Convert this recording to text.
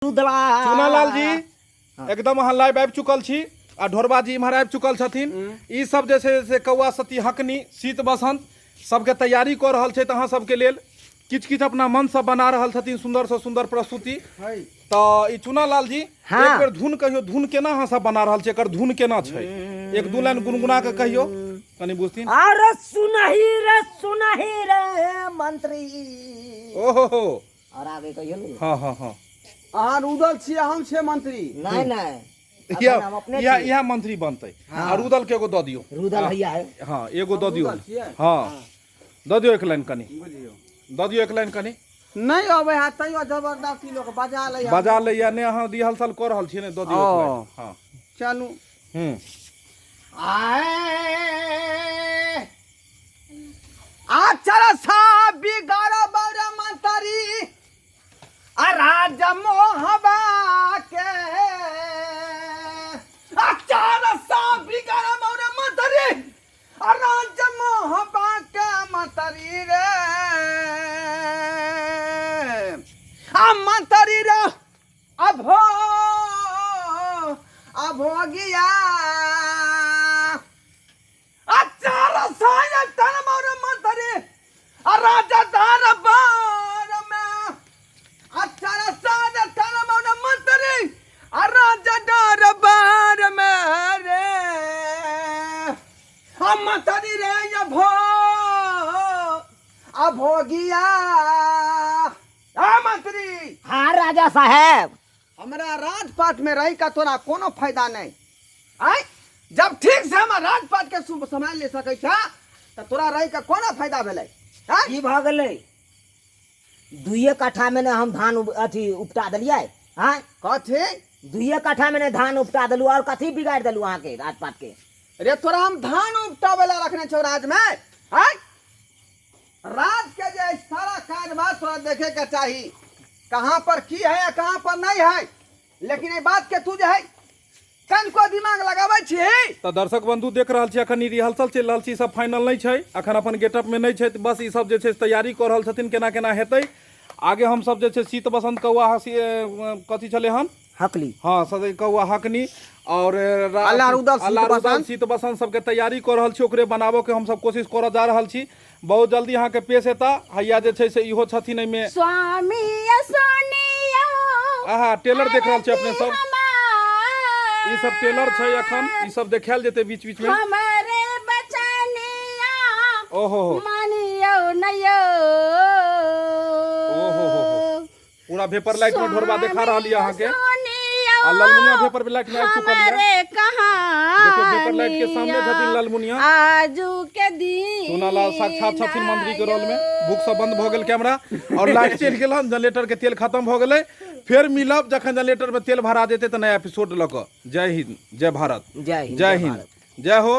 रुदला चुनालाल जी एकदम अहाँ लाइव आबि चुकल छी आ ढोरबा जी इम्हर आबि चुकल छथिन ई सब जे छै से कौआ सती हकनी शीत बसंत सबके तैयारी कऽ रहल छै अहाँ सबके लेल किछु किछु अपना मनसँ बना रहल छथिन सुन्दरसँ सुन्दर प्रस्तुति तऽ ई चुनालाल जी एक बेर धुन कहियौ धुन केना अहाँ सब बना रहल छी एकर धुन केना छै एक दू लाइन गुनगुना कऽ कहियौ कनि बुझथिन अरे सुनही रे सुनही रे मंत्री ओहो हो और आगे कहियो ने हाँ हाँ हाँ अहाँ रुदल छियै हम छियै मंत्री नहीं नहीं इएह अखन हम अपने इएह छी। इएह मंत्री बनतै आ रुदल के एगो दऽ दियौ रुदल भैया है हाँ एगो दऽ दियौ रुदल छियै? हाँ दऽ दियौ एक लाइन कनि बुझियौ दऽ दियौ एक लाइन कनि नहि अबै है तैयो जबरदस्ती लोक बजा लै है। बजा लैया नहि अहाँ रिहर्सल कऽ रहल छियै ने दऽ दियौ एक ओ। लाइन हाँ चलू हूँ आए आचर सा बिगड़ बर मंतरी आ राज मोहबा के आचर सा बिगड़ बर मंतरी आ राज मोहबा के मंतरी रे आ मंतरी रे अभो अभोगिया अच्छा रसायन तन मोर मंतरी आ राजा दरबार में अच्छा रसायन तन मोर मंतरी आ राजा दरबार में रे हम मंतरी रे अभो अभोगिया आ मंत्री हाँ राजा साहेब हमरा राजपाट में रही का तोरा कोनो फायदा नहीं आय जब ठीक से हमरा राजपाट के सम्हाल ले सकै छ तऽ तोरा रही का कोनो फायदा भेलै आय की भऽ गेलै दुइये कट्ठा में ने हम धान अथी उपटा देलियै आँय कथी दुइये कट्ठा में ने धान उपटा देलहुँ और कथी बिगाड़ि देलहुँ अहाँके राजपाट के रे तोरा हम धान उपटाबै ला रखने छौ राज में आय राज के जे सारा काज बात तोरा देखे के चाही कहाँ पर की है आ कहाँ पर नहीं है लेकिन एहि बात के तू जे है कनिको दिमाग लगाबै छी तऽ दर्शक बंधु देख रहल छी अखन ई रिहर्सल चलि रहल छै ई सब फाइनल नहि छै अखन अपन गेटअप मे नहि छै तऽ बस ई सब जे छै से तैयारी कऽ रहल छथिन केना केना हेतै आगे हमसब जे छै शीत बसंत कौआ हँसी कथी छलै हन हकली हाँ सदै कौआ हकनी और अल्लाह रुदल, शीत अल्लाह रुदल बसंत। शीत बसंत सबके तैयारी कऽ रहल छी ओकरे बनाबऽ के हमसब कोशिश करऽ जा रहल छी बहुत जल्दी अहाँके पेश हेता हैया जे छै से इहो छथिन एहिमे स्वामी सोनिया आहा टेलर देख रहल छी अपने सब ई सब टेलर छै अखन ई सब देखायल जेतै बीच बीच में हमारे बचनिया ओहो हो मानियो नयो ओहो हो हो पूरा भेपर लाइट में ढोरबा देखा रहल यऽ अहाँके सोनिया आ ललमुनिया भेपर लाइट में आबि चुकल यऽ हमारे देखियौ भेपर लाइट के सामने छथिन ललमुनिया आजू के दिन सोनालाल साक्षात छथिन मंत्री के रोल में भूख से बंद भऽ गेल कैमरा और लाइट चलि गेल हन जनरेटर के तेल खत्म भऽ गेलै फेर मिलब जखन जनरेटर में तेल भरा जेतै तऽ नया एपिसोड लऽ कऽ जय हिंद जय भारत जय हिंद जय हिंद जय हो।